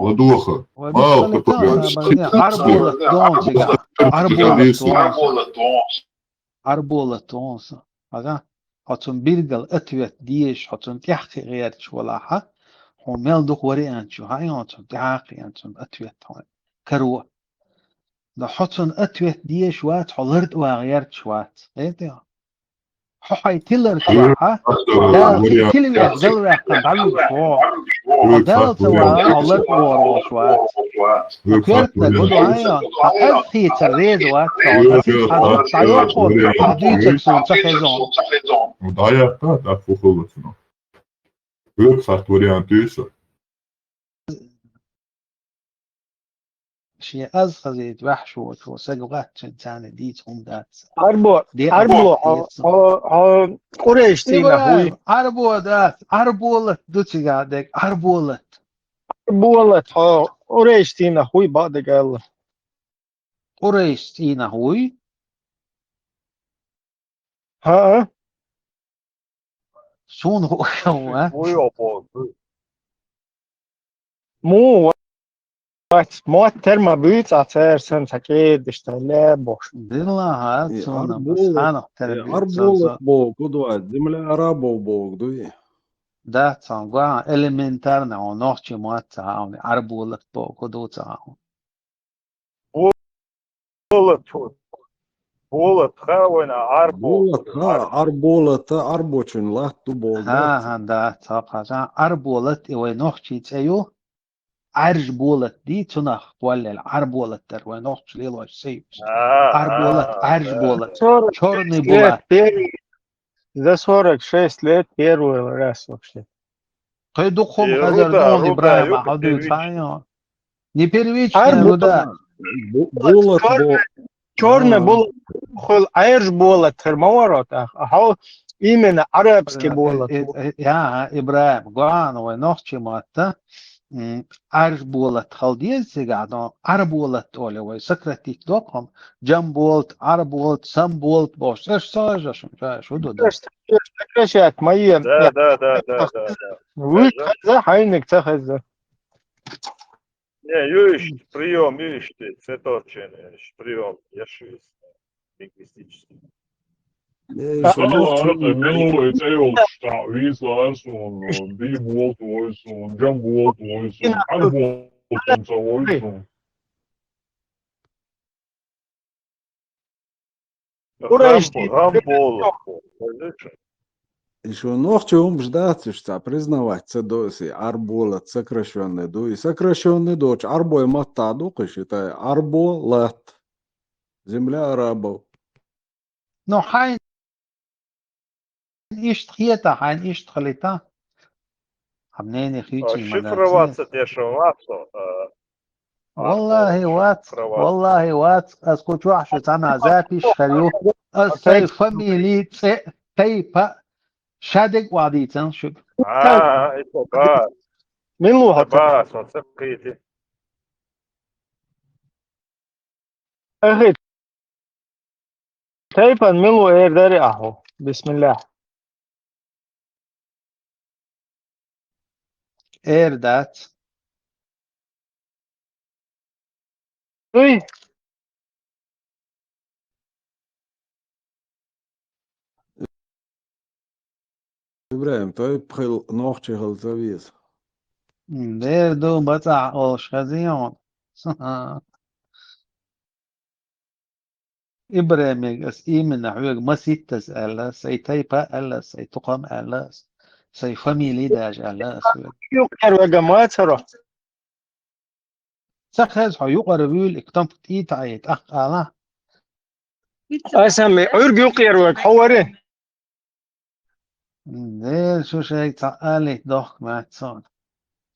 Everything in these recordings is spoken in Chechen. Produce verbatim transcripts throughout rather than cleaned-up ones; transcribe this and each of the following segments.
Ма доха. Вай, мала бисмилла, кхы тӀаккха, баргӀа, Ӏарболат дон цига. Ӏарболат дон. Ӏарболат дон. Ага. Хьо цунна билггал ответ дезаш, хьо цунна тӀаьхьакхиа гӀерташ валахь, хьо мел дукха вариант ю, хьа, хьо цунна тӀаьхьакхиа, цунна ответ хьо каро. Да хьо цунна ответ дезаш вац, хьо лартӀа вагӀа гӀерташ вац. Хетий хьо? Хьо хьай тилар ца вахьа, Дала цу тилвех Дала ваьккхина дӀавуьгуш вогӀу. Хьо Дала ца вагӀа, хьо лартӀа вогӀур волуш вац. Хьо коьртаниг гу ду хьайо, хьо аз хийцар реза вац, хьо дасица хьан дӀайохур, хьо дуьйцург суна ца хезон. ДӀаяккха, тӀаккха хӀу хилла цунах. Хьоьга хатта вариант ю со. Шен аз хазийта ваьхьаш воцу сага гӀаттачун царна дийца хӀума дац. Арбо, Де Арбо, арбо, хьо, хьо, хьо Къурайш цӀийнах вуй? Ибрахим, Арбо дац, Арболат ду цигахь дерг, Арболат. Арболат, хьо Къурайш цӀийнах вуй, бакъдерг аьлла. Къурайш цӀийнах вуй? ХӀаа. Суна хӀу а? Вуй обо. Муха вац, мотт тера ма буьйцу Ӏа цара санна, цхьа кӀеда иштта лаьа бохуш. Дилла хьа, Э, цунна Арболат, асхьанах тера э, буьйцу Арболат сан. Боху, ду а, земля арабов боху, дуй? Да, цхьа гуахьа элементарно, хьо нохчий мотт ца хьауни, Арболат боху, ду ца хьауни. Болат ву. Болат хаьа вайна, Ӏарбо. Болат хаьа, Ӏарболат а, Ӏарбочун латта ду боху, ХӀа, да? ХӀа, да, цхьа кхача. Ӏарболат и вай нохчий цӀе ю. Ӏаьржа болат дий, цунах кхоллаелла Ӏарболат дара вай нохчий лелош цӀе ю. А, Ӏарболат, а, Ӏаьржа а. болат. Сорок шесть лет Чёрный болат. Первый, за сорок шесть лет первый раз вообще. Кхе дукха хӀума хезар ду хьуна, Ибрахим, хьо дуьйцу хьан йо? Не первичная, ну да. Бу-, болат бо-, Чёрный болат, хул Ӏаьржа болат, хир ма вара тӀаккха. А хьо именно арабский болат. Э, э, я, Ибрахим, гуахьа вай нохчий мотта, м, Ӏаьржа болат хила деза цигахь, но Ӏарболат оле вай сократить доккхам, Джамболт, Ӏарболт, Самболт бохуш. Эш ца хеза шуна, ша, шу ду да? Сокращать ма е. Да, да, да, да, да, да. Вуьш хеза, хьайниг ца хеза. Не, ю иштта приём, ю иштта, цветочный, иштта приём, я шу иза, лингвистический. Э, А, шу а, муьлхха а, муьлхха а цӀе йолуш, тӀаккха вийца лаьа суна, бий болт вой суна, джам болт вой суна, хьан болт ца вой суна. Курайш гӀам, гӀам болу. И шу нохчий хӀумаш дац уьш цхьа признавать ца до, и Ӏарболат сокращённый ду, и сокращённый доцу Ӏарбой маттахь ду кхуьш, и тай Ӏарболат. Земля арабов. Ну, хьайн иштта хета, хьайн иштта хилийта. Хьан мнение хийций ма дац. Шифроваться деш вац со, а, Валлахи, вац, валлахи, вац, ас кху чохь шу цхьана запись хир ю. Ас сайн фамили, цӀе, тайпа, шадерг охьадийцан шуьга. А, это ба. Мила ву хьо? Ба, со ца кхийти. Ахи, тайпан мила ву эр дари ахьо? Бисмиллах. Эр дац. Уй. Ибрахим, тайпа хила, нохчи хила ца веза. М, дера ду, бацӀахь олуш хезий хьуна. Ибрахимега ас именно хьоьга маситтаза аьлла, сайн тайпа аьлла, сайн тукхам аьлла, сайн фамили даже аьлла ас хьоьга. Юкъера вега ма ца ро. Ца хеза хьо юкъара вуьйла, и кнопка тӀе а таӀийта, тӀаккха ала. Аса ме Ӏуьрг юкъера вега хьо вари? Дера, шу шайга цхьа алийта дохка маьццо.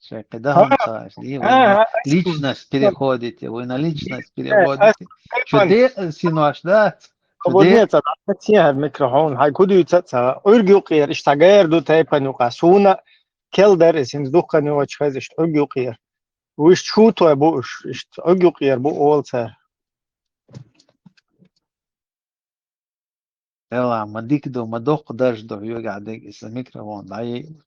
Шайн кхин даха ца аш, дийва, личность переходите, вы на личность переходите. Шу декъа синош дац. Шу декъа. Ца дац, ца хӀара микрофон, хьай кху дуьйца ца, Ӏуьрг юкъера, иштта гайр ду тайпан юкъа. Суна кел дара, иза хӀинца дуккха йоцуш хеза, иштта Ӏуьрг юкъера. Вуьш чу той бу уьш, иштта Ӏуьрг юкъера бу олу цара. Эла, ма дика ду, ма доккха дарж ду, хьоьгахь дерг иза микрофон дӀайайла.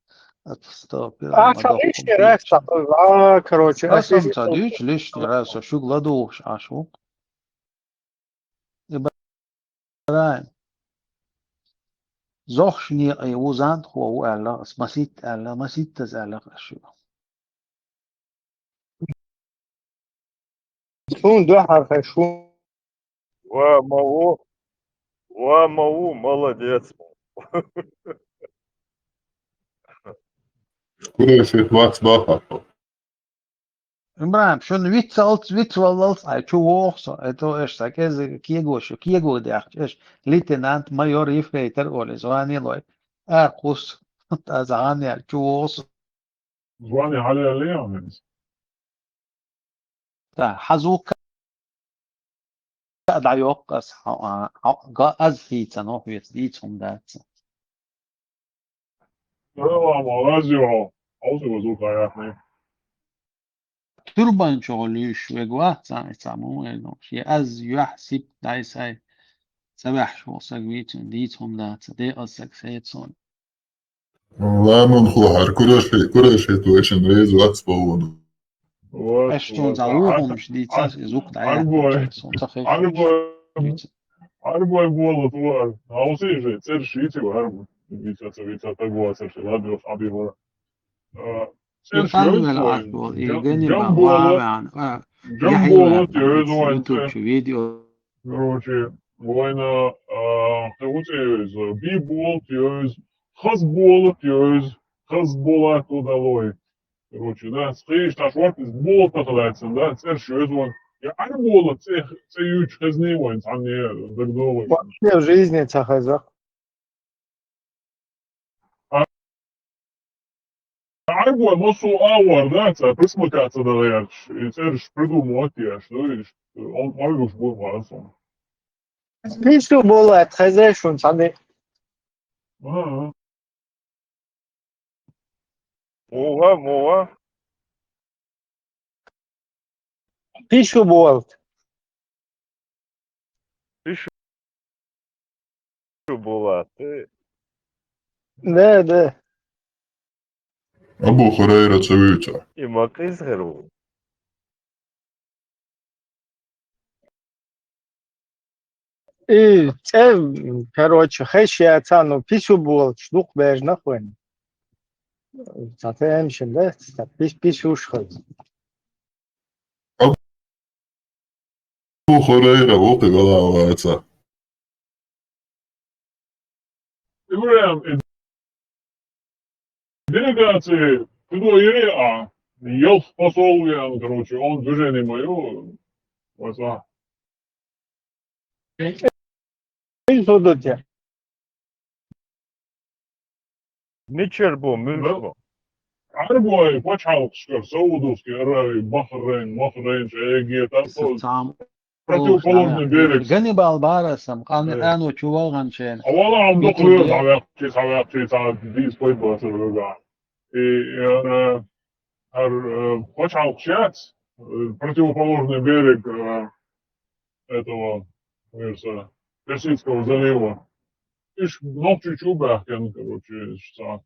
Отступил. А, ма ца дохкум лишний раз пичча. Ца, а, короче, а, аса ца дуьйцу лишний раз, со шуьга ладугӀуш Ӏаш ву. ИбрахӀим. Зохьаш некъий ву, зандхо ву аьлла, ас маситта аьлла, маситтаза аьлла ас шуьга. Суна дуьхьал хай шу. Ва ма ву, ва ма ву, молодец. Курайшит вац баха. ИбрахӀим, шуна вицалц, вицваллалц ай чу вогӀу со, это эш са кӀезига кего шу, кего даьхча, эш лейтенант, майор, ефрейтор олий, звани лой. Ар кхус, тӀа зӀан яьлла чу вогӀу со. Звани хьалаяллий хьуна? Да, хьан зувка а дӀайоккху ас, хьо-, а, хьо-, га аз хийцано, хьоьца дийца хӀума дац. Салам, аз йо, хьо, хьо зувка яхний. Турбан чохь луьйш вега вац, цхьа, цхьа муха вега, шен аз юьхь сип дай сай. Ца ваьхьаш волу саг вийцина, дийца хӀума дац, декъаза саг сецо. Ламан ху хьар кураши, кураши ту эшан реза вац бовлуна. Аш цунца вухумаш дийцас, и зук дай. Арбой. Сон ца хеш. Арбой. Арбой болу туар. Хауси же, церш йици арбой. Вица, ца вица, тагуа, церш, ладуш, абивора. А, церш йойтвой. Гани бан, а, Гамболот йойтвой. Короче, война, а, хауси йойтвой. Би болт йойтвой. Хаз болот йойтвой. Хаз болот удалой. Короче, да, схиш, та шорт из болт тахлацин, да, церш йойтвой. Я арболот, цех, цеюч хазни войн, цанне дагдовой. Вообще в жизни ца хазах. А, арбой, массу авар, да, ца присмыкаться да ярч, и церш придумывать яш, ну, и ш-, он, он уж был варсон. Пишу было от хозяйшун, цаны. Ага. Муха, муха. Пишу болт. Пишу болт, э. Да, да. Абу Хурайра ца вуьйцу. И ма къизхир ву. И цӀе, короче, хеш яцану пису болчу дукха бежнах вайн. Ца тем шин, да? Ца пис-, писуш хаза. Абу Хурайра ву кхин гала ваца. Ибрахим, и делегация, куда ире, а, елх посол, я, короче, он движение моё, вот, а. Мичара бу, муьлш бу? Арбой пачхьалкхашкара, Саудовский Аравия, Бахрейн, Махрейн, Эгипет, там противоположный берег. Ганнибал бара сам, къан-, э, къано чу валгӀан шен. А вала хьан докхлера, хьан ваьккхи, хьан ваьккхи, хьан дийс пой бацар вега. И, э, ар, э, пачхьалкхаш яц, э, противоположный берег, э, этого, кажется, Персидского залива. Иш нохчи чу баьхкина, короче, иш ца,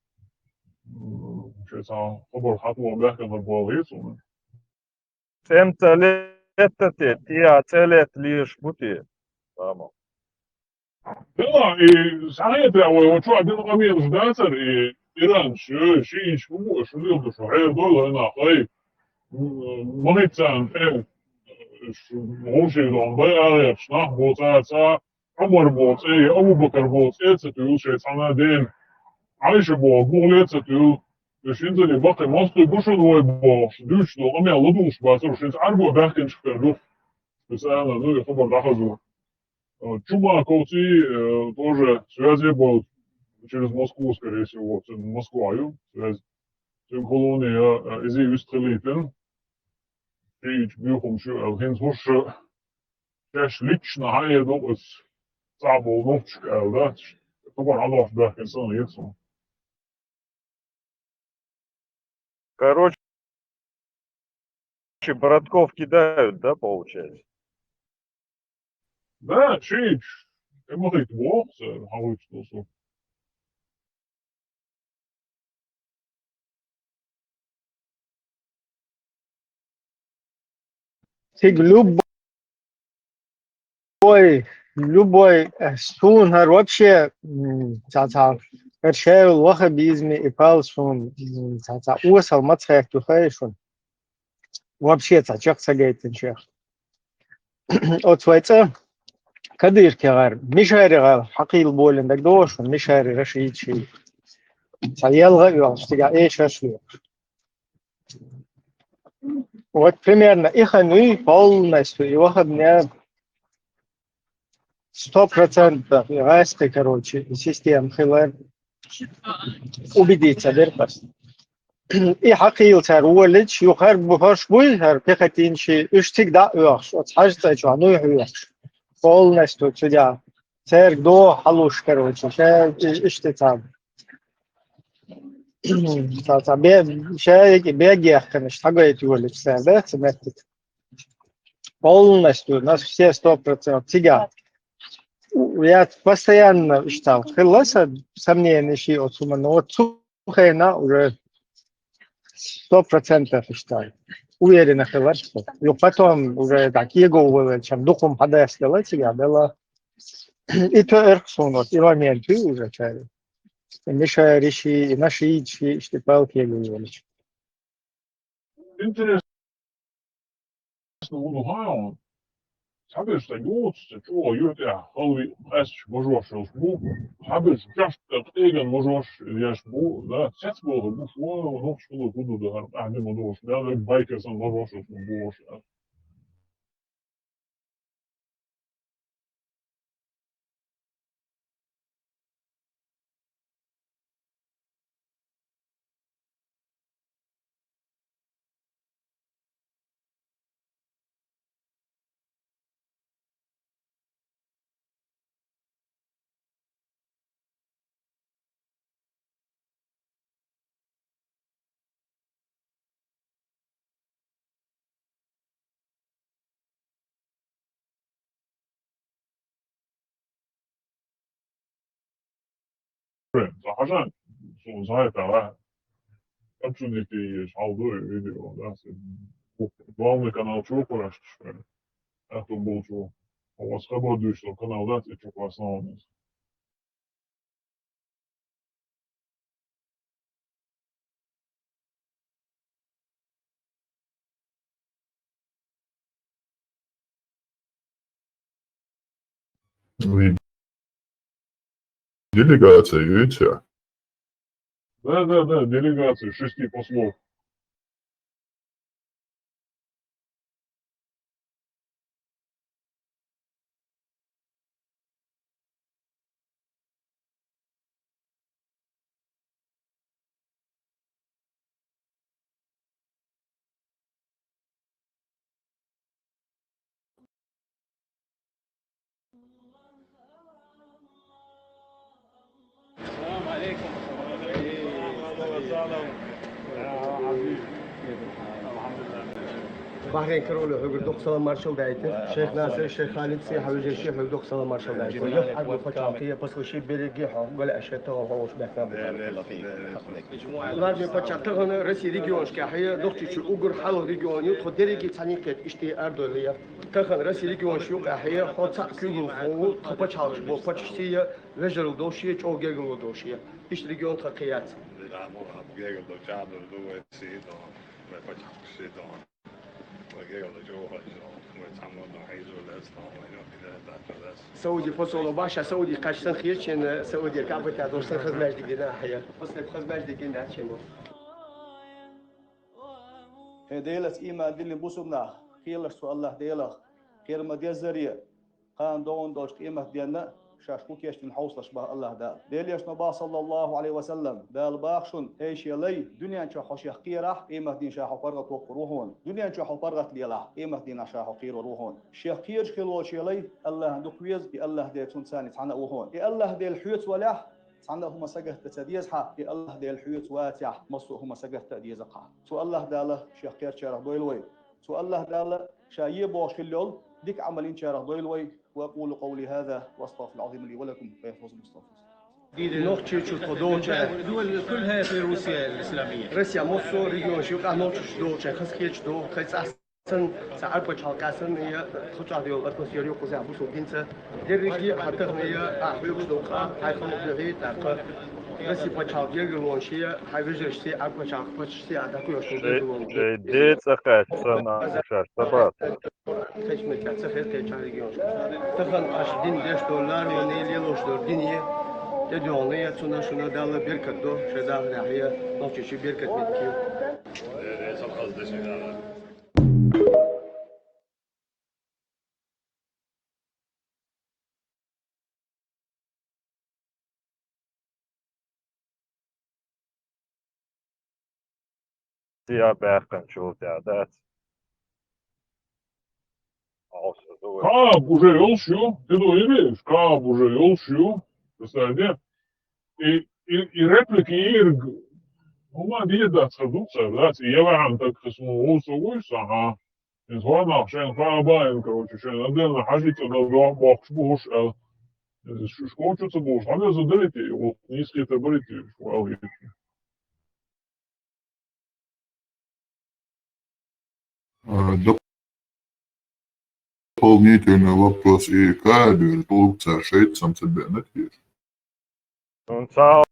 м, иш ца хабар хатва баьхкина болу, ецуна. ЦӀем ца летта те, тӀе а цӀе летта леш бу те? Тамам. Дела, и сахьета вай, вот чё, один момент ждаться, и Иран, ши, ши иш, ну, что делать, что, э, было, на, ай, м, молиться, э, ш-, лучше, он, бай, а, я, шнах, боца, ца, Умар боху цӀе, Абу-Бакар боху цӀе ца туьйла шайн цхьана ден. Ӏайша боху, бухале ца туьйла. Уьш хӀинцале баккхий мостагӀий бу шуна вай бохуш, дуьйцуш долу къамел ладугӀуш бацара, уьш хӀинца Ӏарбой баьхкинчух тера ду. Специально, ну, и хабар дӀахазо. Э, Чумаковций, э, тоже связи был через Москву, скорее всего, вот, Москва ю, связь. Цуьнан колония, э, иза юьстахилийтина. Шиъ буьйхамаш ю аьлла, хӀинца хӀорш шаьш лично хьан а догӀу аса цхьаъ болу нохчашка аьлла дац. Хабар хьалош баьхкина санна яц хьуна. Короче, братков кидают, да, получается? Да, шиъ, э, ма хӀитта боху, ца хьан вуьйцу со. Цига любой, любой, э, суна хӀара вообще, м, цхьа, цхьа, хӀара шаьрал вахабизме и пал суна, м, цхьа, цхьа осал маца хетта ю хаьий шуна. Вообще цхьа чакх ца гайтинчех. Оцу вай цӀа Кадыркегара, Мишаригара хьакхийла болийна дагадогӀу шуна, Мишари Рашид ший. Цхьа ялха а йоьлхуш, цигахь эшарш а лоькхуш. Вот примерно и хан юй, полностью и вахабнера сто процентов и гӀаскхи, короче, и система хилар убедиться дерг ас. И хьакхийла цара волийча, юха хӀара бу-, хӀорш буй, хӀара пехотинцы, уьш цига дӀа а оьхуш, оцу Хьажа цӀа чохь нуй хьоьхуш. Полностью цигахь. Цаьрга догӀа хьалуш, короче, ша и-, иштта цхьа. Цхьа, цхьа бе-, ша и бегех кханаш хьагайта йолуш цара, да, цу меттиг. Полностью, на все сто процентов цигахь. У-, я постоянно иштта хилла сан сомнение ший оцу хӀуманна, но вот цу хенахь уже сто процентов иштта уверенно хилар со. Юха потом уже так кегов валчам дукхум хьадас дала цигахь дала. И тоьарх суна вот и момент уже чаьрга. И Мишари ший, и Нашид ший, иштта палкегал волуш. Интересно, у дуьхьа хьуна. Цхьаберш сан йоцуш, сан чӀогӀа юьхь тӀехь халви къаьсташ божош йолуш бу. Цхьаберш чашта къеган божош еш бу, да, цец боху бу, шо нохчалла хӀун ду дан, къаьхьа ма догӀуш, мел вай байкар сан божош йолуш бу бохуш. Хьажан, суна зӀе тагӀа. Обсудить еш хьал ду и видео, да, главный канал чу кхуьраш. Ахту болчу. Оцу хабар дуьйцу канал дац, и чу основной. Делегация, видите? Да, да, да, делегация шести послов. Бахрейн короля хьоьгара доккха салам маршалла дайта. Шейх Насир, шейх Халид, схьа вежарий, хьоьгара доккха салам маршалла дайта. Юххьаг ду пачхьалкхе, пасо ши берриге хьо, гала аша тагӀо хьо уш бехна. Ларве паччахь тахана Россия регионашкахье, Нохчийчу уггар хьалха регион ю, тхо дерриге цхьаьнакхета иштта ардойла я. Тахана Россия регионаш юкъахье, хьо цхьаъ куьйгалла хьо ву, тхо пачхьалкхаш бо, паччахьаш я, вежарал долуш я, чӀогӀа гергарло долуш я. Иштта регион тхан кхин яц. Да, ну, гергарло чӀагӀдур ду, вай сий ду, вай пачхьалкхаш сий ду. Сауди посол баша, Сауди кхаьчча сан хетачун, Сауди кабата долуш сан хазмаьждиг дина ахьа. После хазмаьждиг дина ахьа. Хье Делаца ийман диллина бусурнах, кхелаш цу Аллах Делах, кхера ма деззаре, кхана догӀун долчу къематденна ша шу кечдина хьовсалаш баха Аллах Дала. Делан Элчано баха, саллаллаху Ӏалайхи ва саллам, Дала баха шуна, хӀей шен лай, дуьнен чохь хьо шех кхерахь, къематдийнахь ша хьо паргӀат воккхур ву хьуна. Дуьнен чохь хьо паргӀат лелахь, къематдийнахь ша хьо кхерор ву хьуна. Шех кхераш хилла волу шен лай, Аллахьна дукха веза, и Аллах Дела цунна царна цхьаьна а ву хьуна. И Аллах Дела хьоьца валахь, цхьанна а хӀума сагатта ца деза хьан, и Аллах Дела хьоьца вацахь, массо а хӀума сагатта а деза хьан. Цу Аллах Дала шех кхерчарах дойла вай. Цу Аллах Дала ша е бохуш хилла йолу дика Ӏамал йинчарах дойла вай. وأقول قولي هذا وأستغفر الله العظيم لي ولكم ويحفظكم الله. Нохчийчу тхо долча. دول كلها في روسيا الإسلامية. Россия массо а регионаш юкъахь нохчаш долча, хаза кхеташ долу, тхайн цӀахь Сан, цхьа Ӏарбачхьалкха санна я, тхоцахь йолу атмосфера юкъа бусул динца. Дерриге а хьан тахана я, ахь хьоьгуш долу къа, хьайн халкъ дуьхьа, тӀаккха Россия пачхьалкх гергарлонаш я, хьайн вежаршций, Ӏарбачхьалкх паччашций а дӀакхоьхьуш долу гергарлонаш. Шайн ден цӀа кхаьчча санна, ша сабац. Кхечметтехь ца хеза кхечахь регионаш. Тахана аша дин деш долу лармане, лелош долу дине, тӀедоьгӀна я, цунах шуна Далла беркат до, шайн дахарехь я, нохчийчу беркат меттиг ю. Ци а баьхканчул тӀаьхьа дац. Кхаба уже йолуш ю, ти ду ириш, кхаба уже йолуш ю, представьте. И, и, и реплики ирг, ну, ма дийр дац, хазук цара, дац, и ялахьан так хасму гӀу со гуш, аха. Иза хьо нах шайн хаа баин, короче, шайн аденна хьажица дал бохуш бу хӀуш аьлла. Иза ш-, школчу ца бохуш, хьан иза дарите, вот, нийсхета барите, школа гечи. А, дополнительный вопрос и кабель, тулук цар шейтсам ца беанат еш. Цхьа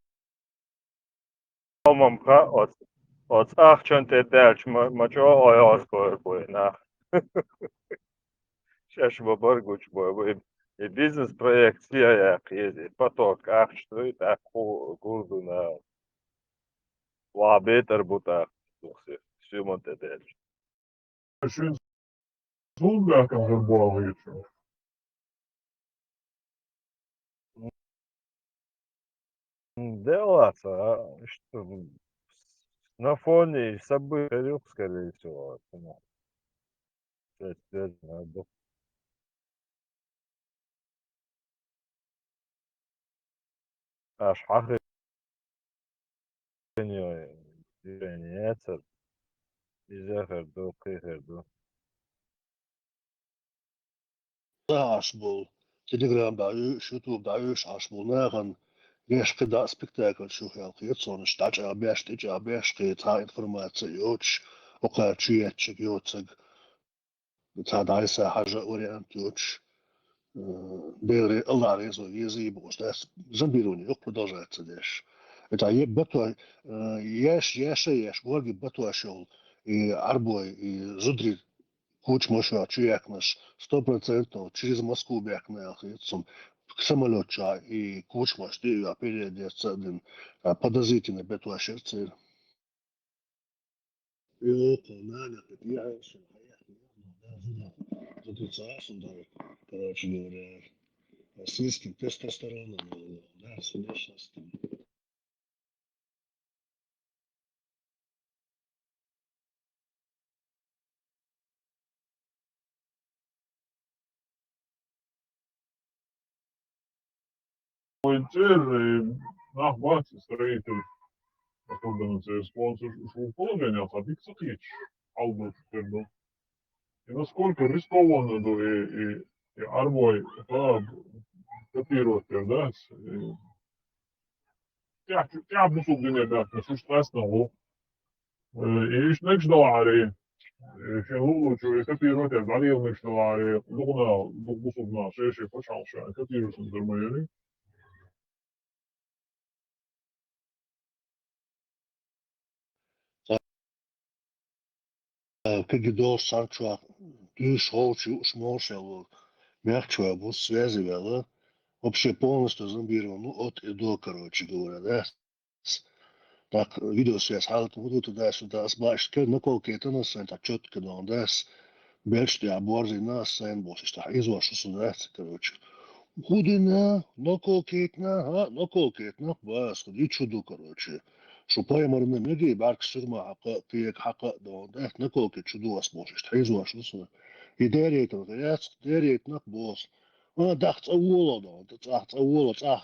хӀумам хаьа, оц-, оцу ахчан тӀе даьлча ма, ма чӀогӀа ойгӀазкхойр бу и нах. Шаьш ма бара гучубой бу. И, и бизнес-проект сиа яьккхи иза, и поток ахча дуй, тӀаккха хӀу гур ду нах. Ва бетар бу тӀаккха, духси, сима тӀе даьлча. Шуьца хӀунда баьхкина хир бохуьйту? Делаца, а, что, на фоне событий, скорее всего, ну, то есть, э, надо. Аш хьахи Иза хир ду, кхин хир ду. Аш болу. Телеграм дӀа йоьш, ютуб дӀа йоьш Аш болу нахана геш кхидӀа а спектакль шу хьал кхета цунаш, дӀачӀагӀбеш, тӀечӀагӀбеш, кхин цхьа информация йоцуш, окхара чу еттачиг йоцург. Цхьа дӀасахьажа вариант йоцуш, э, Дела ре-, Аллах реза везий бохуш, да, зомбирование юха продолжается деш. Это е бато, э, еш, еш, еш, горги батош йолу, и Ӏарбой, и зудри кучмаш йоцу чуяькнаш, сто процентов через Москву бехкна яхийта цум. Самолёт ча и кучмаш диъ йо передец а дин, а, подозрительно бетош яр церан. Йоккха нана кхин тӀехьа шен хьаехна, да, зуда. Зуда ца асун дар, короче говоря, российский тестостерон, да, свинешность. Вайн церан, э, нах бац строитель, особенно церан спонсор, шу положение хьан дика ца кхеташ, хьалбургуш тера ду. И насколько рискованно ду и, и, и Ӏарбой, а, копировать тера, да, с-, э, тӀаьхьа, тӀаьхьа бусулба дине баьхкина, шу къаьстина ву. Э, и иштта мегаш далахьара, э, шен лулучу и копировать яр дӀалела мегаш далахьара, дукха нах, дукха бусулба нах, шен-шен пачхьалкх ша копировать дар ма яри. КхидӀа долуш цхьана чохь дуьйш гӀовчу юуш молуш ял волу. Мягча вай бу связи ваьлла. Вообще полностью зомбирован, ну, от и до, короче говоря, да. Так, видеосвязь хьалат хӀун ду туда-сюда, ас баьш ке наколкетана сайн, так чётко дон, да, ас белш тӀехь борзийна ас сайн бохуш, иштта изош шу сун дац, короче. ХӀун дина, наколкетна, а, наколкетна, бас, хӀун ду, чу ду, короче. Шу паймарна меги, бӀарг суьрма хьакха, кхега хьакха а дон, да, наколкет чу ду ас бохуш, иштта изош шу сун. И дерейтан, яц, дерейтнах бос. А, дах цӀа воло дон, цӀа, цӀа воло, цӀа.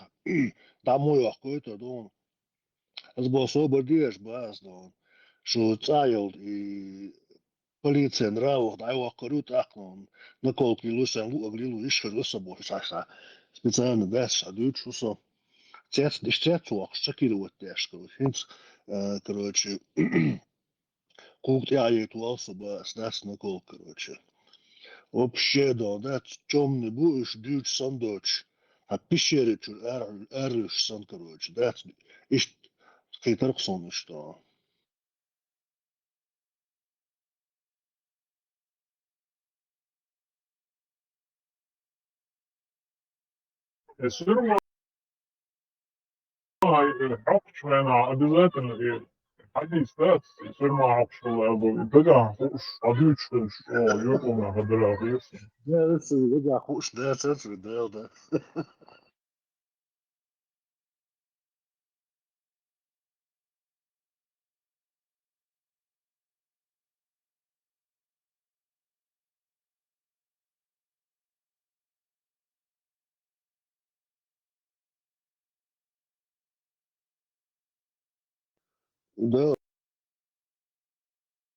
ДӀа мо йохкуьйту дон. Ас боху собар дезаш бац дон. Шу цӀа йолу и полицен равах дӀайохкур ю тӀаккха дон. Наколка лилуш, сайн луъаг лилуш, иш хир ю со бохуш, аш специально даьсса дуьйцуш ву со. Цец, иш цец вохуш, шокировать деш, короче. ХӀинца, э, короче, куг тӀаьхьайийтавалла со бац, дац наколка, короче. Вообще, да, дац, тёмный бу, уьш дуьйцуш санна доцуш. Хьан пещере чуьра ар-, араюьсуш санна, короче, дац. Иштта кхетарх сона иштта. Э, суьрма, э, хьокхучу хенахь обязательно, э, хьадийца дац, суьрма хьокхуш хилла аьлла, дагахь хууш, хьадуьйцуш хилча, о, йокъална хьан дара хьан деза. Да, да, дагахь хууш дац, дац, да, да. Да.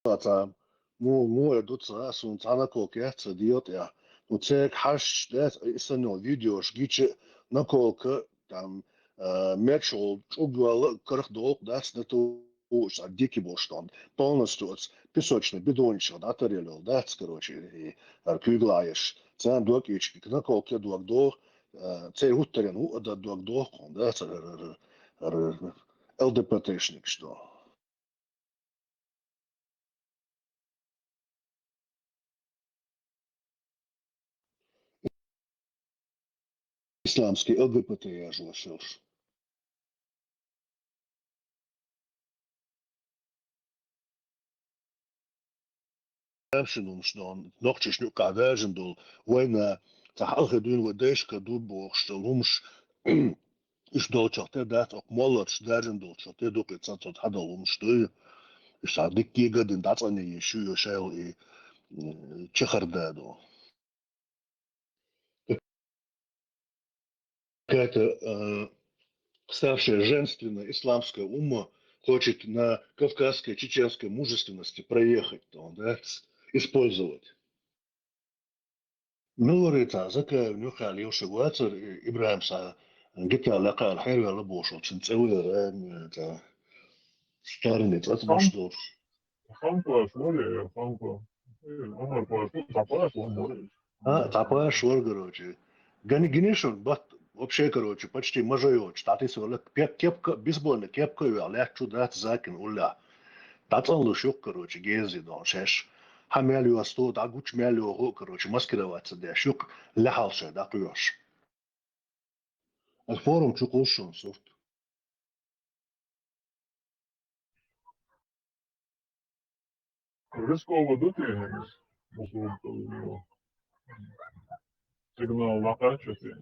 Цхьа, му-, муха эр ду ца хаьа суна, цхьа наколка яц сан дегӀа тӀехь. Ну, церга хьаьжча, дац, и санна видеош гича, наколка, там, а, мечхьул чӀуг йолла а карах долу дац, на ту, цхьа дикий болуш дан. Полностью оцу песочный бидончех дӀатаръелла йолу дац, короче, и, ара куьйгалла Ӏаш. Царна дог ичкиг, наколка дог доху, а, церан хӀуттаренна хӀуъа дан дог доху, дац, ара, ара, ара, ара, ЛДПТшникаш до. Исламский ЛГБТ яжалаш йолуш. Шин хӀумаш дан, нохчашна юккъахь даьржина долу вайна, цхьа хьалхе дуьйна вай дайшка ду бохуш долу хӀумаш, уьш долчух тӀе дац, окху молларш даьржина долчух тӀе дукха цхьа цо хьадолу хӀумаш дуй. Уьш цхьа дикка а дина дӀацӀанъеш ю, шайла и, м, чехарда ду. Какая-то, э, ставшая женственной исламская умма хочет на кавказской, чеченской мужественности проехать, там, да, с-, использовать. Мила варица Закаев нюххьал йовшаг вацара, и-, ИбрахӀим схьа гита лекха хьервелла бохуш, цуьнан цӀе вара, э, ца, старни цӀа ца баш долуш. Хан паш вара, хан паш. Э, Ӏумар паш, цхьа паш вара. А, цхьа паш вара, короче. Гани гинишун бат вообще, короче, почти мажа йоцуш. ТӀатӀисвелла кеп-, кепка, бейсбольный кепка а веа, лаьтташ дац закин уллехь. ДӀацӀанлуш юкъа, короче, гези дон шаьш. Хьан мел йосту, дӀагучу мел йоху, короче, маскироваться деш юкъа, лаьхьалша дӀакхоьхьуш. Ас форум чу кхуссун сурт. Рискова ду те, бусурба сигнал лакхачу те.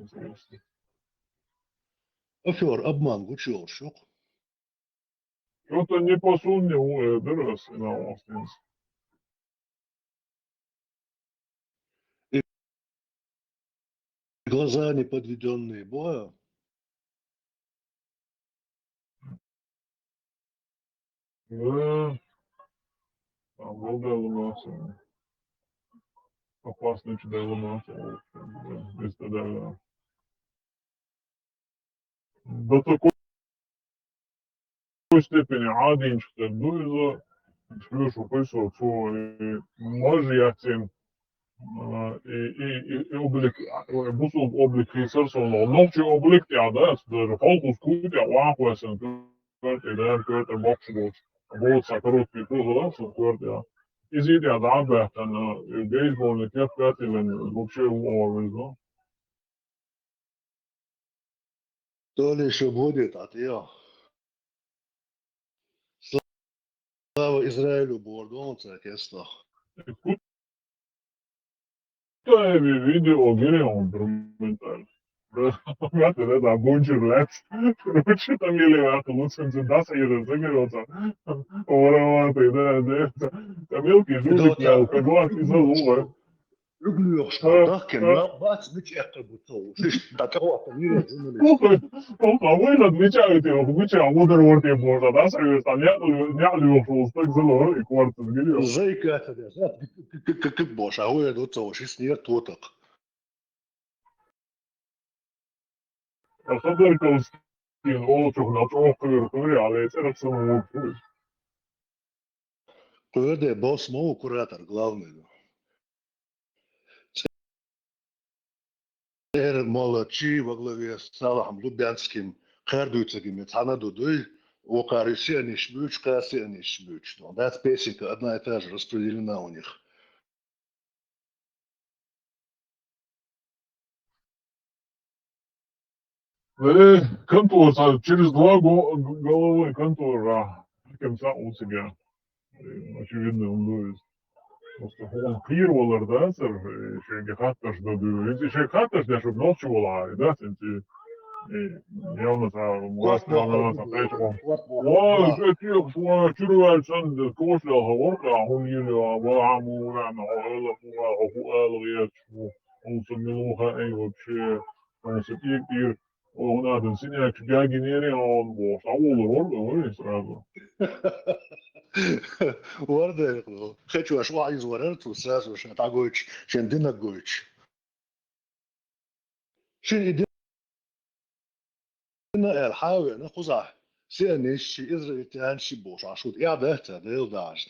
Афер, обман гучу йолуш юкъа. Что-то не по сумме у, э, дырас на остинс. И глаза не подведённые боя. Да. Там был Делунаса. Опасный Делунаса. Да. Без тогда, да. До такой степени Ӏадийначух тера ду иза, шу шу кхуьссо цо, и маж яцийна, а, и, и, и, и облик, а, бусулба облик хийсар суна, нохчий облик тӀехь дац, даже колхоз куй тӀехь ван кхоьссина, коьрте, да, коьрте боккхуш доцу, боцу сан короткий кузова, сан коьрте. Иза тӀехь дӀа а баьхкина, и бейсбольный кепка а тиллина, вообще у а везло. То ли ещё будет, а ты, слава Израилю, бордон, ца кестах. Куда видео гири он инструменталь? Мятый, да, да, бунчур лэц. Короче, там еле вахта лучше дас и разыгрываться. Вороватый, да, да. Там мелкий жулик, алкоголь, из-за луга. Уьгу лоьхуш, дахкина, бац, мича эккхар бу ца вуш. Иштта дӀатӀехӀотта вийра журналист. Оха, оха, вайна мича а те, оха, мича а удар вар те божа, да, союз, там, неӀ лоьхуш волу стаг зало, и квартал гири. Зайка ца деш, да, к-, к-, к-, к-, боша, хӀу я ду ца вуш, и снег тотакх. Ходорковский олучух на чӀогӀа кхуьйра хуьлу, я вецӀира сан вур хуьлу. Кхуьрде босс ма ву куратор главный ду. ЦӀера молодчий во главе с Салахьом Лубянским кхардуьйцуьгими цхьана ду дуй, вокхар сионисташ буьйцу, кхар сионисташ буьйцу. Ну, дац песенка одна и та же распределена у них. Э, контора, через два го-, головы контора, кем са у себя. Э, очевидно, он дуьйцу. Просто хьуна кхийра валар дац, э, шайга хаттарш дан дуьйцу. Иза шайга хаттарш деш, нохчи валахь, да, сенци, э, явно са, васт валана са тайча. Ва, шо тиех, шо чуьра ваьлча санна, кошла хавар, ка, хьуна йили, ва, ва, му, ва, ма, хо, эла, ху, ва, хо, ху, эла, еш, ху, ху, са, милуха, эй, вообще, ху, са, тир, тир, о, ху, надан, синяк, гаги, не, не, он, бо, са, улар, вар, ой, сразу. Вар, да, хечу, аш, ва, из, вар, ту, сразу, ша, тагойч, шен, динагойч. Шин и дина эр хьавена кхузахь сионисташ, израильтянаш бохуш, Ӏа шуьга тӀаьхьа дац, Дела дахьаш.